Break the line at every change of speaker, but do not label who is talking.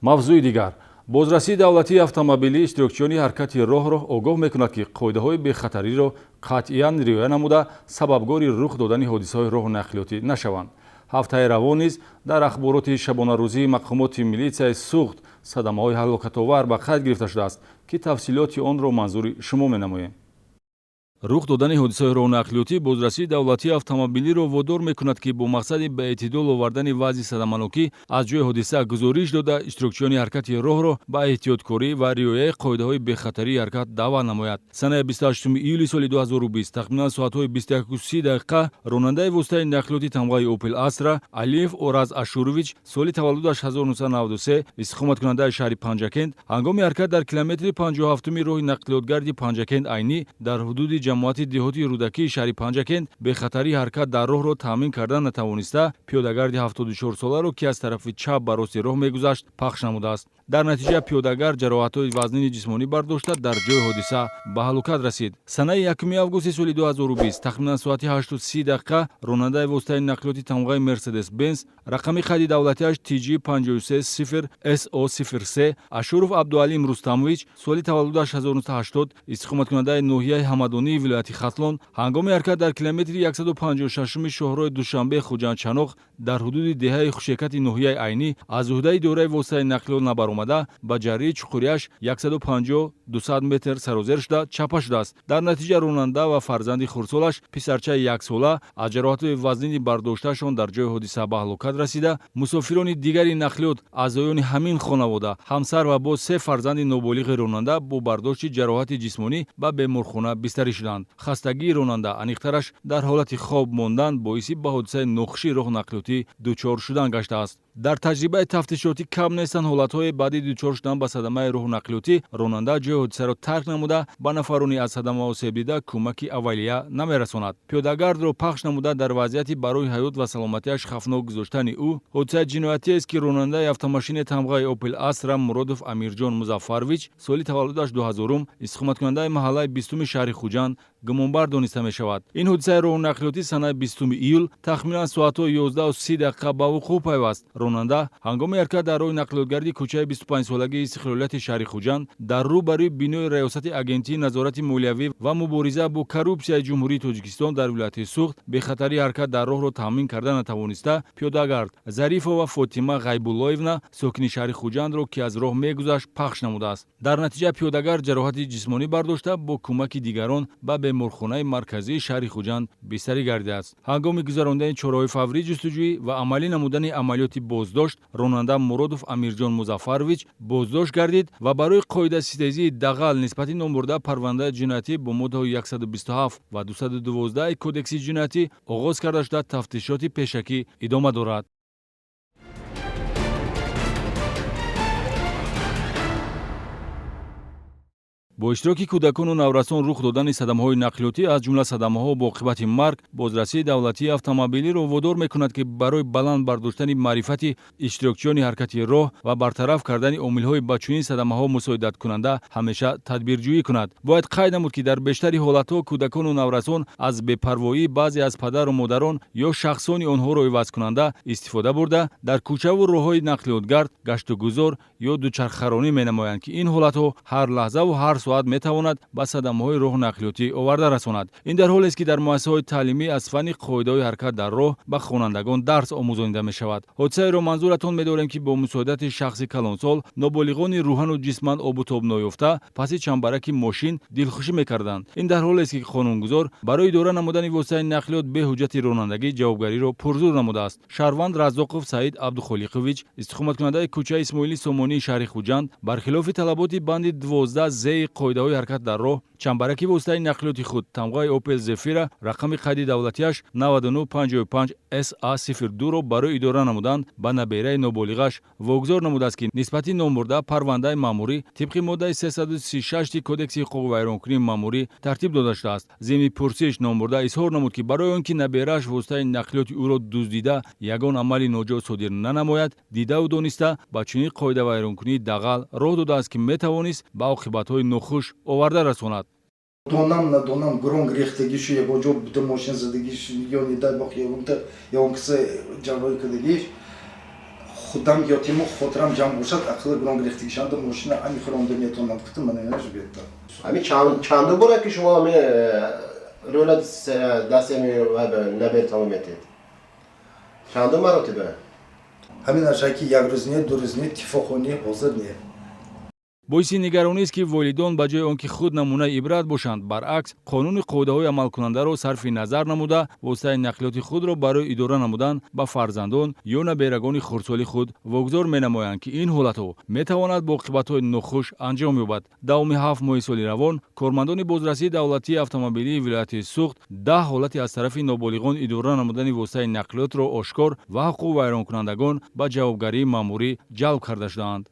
Мавзӯи дигар. Бозрасии давлатии автомобилӣ иштирокчиёни ҳаракати роҳро огоҳ мекунад, ки қоидаҳои бехатариро қатъиян риоя намуда, сабабгори рух додани ҳодисаҳои роҳу нақлиётӣ нашаванд. Ҳафтаи равон низ дар ахбороти шабонарӯзии мақомоти милитсияи Суғд садамаҳои ҳалокатовар ба қайд гирифта шудааст, ки тафсилоти онро манзури шумо менамоем. Рух додани ҳодисаҳои роҳнақлиётӣ бозрасии давлатии автомобилиро водор мекунад, ки бо мақсади ба эътидол овардани вазъи садаманокӣ аз ҷои ҳодиса гузориш дода, иштирокчиёни ҳаракати роҳро ба эҳтиёткорӣ ва риояи қоидаҳои бехатарии ҳаракат даъват намояд. Санаи 28 июли соли 2020 тахминан соатҳои 21:30 ронандаи воситаи нақлиёти тамғаи Опел Астра Алиев Ораз Ашурович, соли таваллудаш 1993, истиқоматкунандаи шаҳри Панҷакент, ҳангоми ҳаракат дар километри 57-уми роҳи нақлиётгарди Панҷакент Айнӣ дар ҳудуди ҷамоати деҳоти Рӯдакии шаҳри Панҷакент бехатарии ҳаракат дар роҳро таъмин карда натавониста, пиёдагарди 74-соларо, ки аз тарафи чап ба рости роҳ мегузашт, пахш намудааст. Дар натиҷа пиёдагард ҷароҳатҳои вазнини ҷисмонӣ бардошта, дар ҷои ҳодиса ба ҳалокат расид. Санаи 1 августи соли 2020 тахминан соати 8:30 ронандаи воситаи нақлиёти тамғаи Мерседес Бенз рақами қайди давлатиаш TG 53 0 SO 03 Ашуров Абдуалим Рустамович, соли таваллудаш 1980, истиқоматкунандаи ноҳияи Ҳамадонии вилояти Хатлон, ҳангоми ҳаракат дар километри 156-уми шоҳроҳи Душанбе Хуҷанд-Чаноқ дар ҳудуди деҳаи Хушекати ноҳияи Айнӣ аз уҳдаи идораи воситаи нақлиёт набаромада, ба ҷаррии чуқуриаш 150-200 метр сарозер шуда, чапа шудааст. Дар натиҷа ронанда ва фарзанди хурдсолаш, писарчаи яксола, аз ҷароҳатҳои вазнини бардоштаашон дар ҷои ҳодиса ба ҳалокат расида, мусофирони дигари нақлиёт, аъзоёни ҳамин хонавода, ҳамсар ва боз се фарзанди ноболиғи ронанда бо бардошти ҷароҳати ҷисмонӣ ба беморхона бистарӣ шуданд. Хастагии ронанда, аниқтараш дар ҳолати хоб мондан, боиси ба ҳодисаи нохуши роҳу нақлиётӣ дучор шудан гаштааст. Дар таҷрибаи тафтишотӣ кам нестанд ҳолатҳое, баъди дучор шудан ба садамаи роҳу нақлиётӣ ронанда ҷои ҳодисаро тарк намуда, ба нафарони аз садама осеб дида кӯмаки аввалия намерасонад. Пиёдагардро пахш намуда, дар вазъияти барои ҳаёт ва саломатиаш хавфнок гузоштани ӯ ҳодисаи ҷиноятиест, ки ронандаи автомошинаи тамғаи Опел Астра Муродов Амирҷон Музаффарович, соли таваллудаш 2000, истиқоматкунандаи маҳаллаи 20-уми шаҳри Хуҷанд, гумонбар дониста мешавад. Ин ҳодисаи роҳу нақлиётӣ санаи 20 июл тахминан соатҳои 11:30 ба вуқӯъ пайваст. Ронанда ҳангоми ҳаракат дар роҳи нақлиётгарди кӯчаи 25-солагии истиқлолияти шаҳри Хуҷанд дар рӯ барои бинои раёсати Агентии назорати молиявӣ ва мубориза бо коррупсияи Ҷумҳурии Тоҷикистон дар вилояти Суғд бехатарии ҳаракат дар роҳро таъмин карда натавониста, пиёдагард Зарифова Фотима Ғайбуллоевна, сокини шаҳри Хуҷандро, ки аз роҳ мегузашт, пахш намудааст. Дар натиҷа пиёдагард ҷароҳати ҷисмонӣ бардошта, бо кӯмаки дигарон ба беморхонаи марказии шаҳри Хуҷанд бистарӣ гардидааст. Ҳангоми гузарондани чораҳои фаврии ҷустуҷӯӣ ва амалӣ намудани амалиёти боздошт ронанда Муродов Амирҷон Музаффарович боздошт гардид ва барои қоидаситезии дағал нисбати номбурда парвандаи ҷиноятӣ бо моддаҳои 127 ва 212 Кодекси ҷиноятӣ оғоз карда шуда, тафтишоти пешакӣ идома дорад. Бо иштироки кӯдакону наврасон рух додани садамаҳои нақлиётӣ, аз ҷумла садамаҳо бо оқибати марг, бозрасии давлатии автомобилиро водор мекунад, ки барои баланд бардоштани маърифати иштирокчиёни ҳаракати роҳ ва бартараф кардани омилҳои ба чунин садамаҳо мусоидаткунанда ҳамеша тадбирҷӯӣ кунад. Бояд қайд намуд, ки дар бештари ҳолатҳо кӯдакону наврасон аз бепарвоии баъзе аз падару модарон ё шахсони онҳоро ивазкунанда истифода бурда, дар кӯчаву роҳҳои нақлиётгард гаштугузор ё дучархаронӣ менамоянд, ки ин ҳолатҳо ҳар лаҳзаву ҳар соат метавонад ба садамаҳои роҳу нақлиётӣ оварда расонад. Ин дар ҳолест, ки дар муассисаҳои таълимӣ аз фанни қоидаҳои ҳаракат дар роҳ ба хонандагон дарс омӯзонида мешавад. Ҳодисаеро манзуратон медорем, ки бо мусоидати шахси калонсол ноболиғони рӯҳану ҷисман обутоб ноёфта паси чамбараки мошин дилхушӣ мекарданд. Ин дар ҳолест, ки қонунгузор барои идора намудани воситаи нақлиёт бе ҳуҷҷати ронандагӣ ҷавобгариро пурзур намудааст. Шаҳрванд Раззоқов Саид Абдухолиқович, истиқоматкунандаи кӯчаи Исмоили Сомонии шаҳри Хуҷанд, бархилофи талаботи банди 12 зеи қоидаҳои ҳаракат дар роҳ, чамбараки воситаи нақлиёти худ тамғаи Опел Зефира рақами қайди давлатиаш 9955 SA 02-ро барои идора намудан ба набераи ноболиғаш вогузор намудааст, ки нисбати номбурда парвандаи маъмурӣ тибқи моддаи 336 Кодекси ҳуқуқвайронкунии маъмурӣ тартиб дода шудааст. Зимни пурсиш номбурда изҳор намуд, ки барои он ки наберааш воситаи нақлиёти ӯро дуздида, ягон амали ноҷо содир нанамояд, дидаву дониста ба чунин қоидавайронкунии дағал роҳ додааст, ки метавонист ба оқибатҳои нохуш оварда расонад.
Донам, надонам, гронг рехтагишу, ягон ҷо буда мошин задагиш, ё не дай бог, ягонта ягон киса ҷарроҳӣ кардагиш. Худам ётиму хотирам ҷамъ бошад, ақли гронг рехтагишанда мошина ами хӯронда метавонам, гуфтам, мана инаш бета.
Ҳами чанду бора ки шумо ҳами рӯла дасти набер тамом метед? Чанду маротиба?
Ҳамин аша ки як рӯз не, 2 рӯз не, тифоқо не, ҳозир не.
Боиси нигаронист, ки волидон ба ҷои он ки худ намунаи ибрат бошанд, баръакс, қонуни қоидаҳои амалкунандаро сарфи назар намуда, воситаи нақлиёти худро барои идора намудан ба фарзандон ё наберагони хурдсоли худ вогузор менамоянд, ки ин ҳолатҳо метавонад бо оқибатҳои нохуш анҷом ёбад. Давоми 7 моҳи соли равон кормандони бозрасии давлатии автомобилии вилояти Суғд 10 ҳолати аз тарафи ноболиғон идора намудани воситаи нақлиётро ошкор ва ҳуқуқвайронкунандагон ба ҷавобгарии маъмурӣ ҷалб карда шудаанд.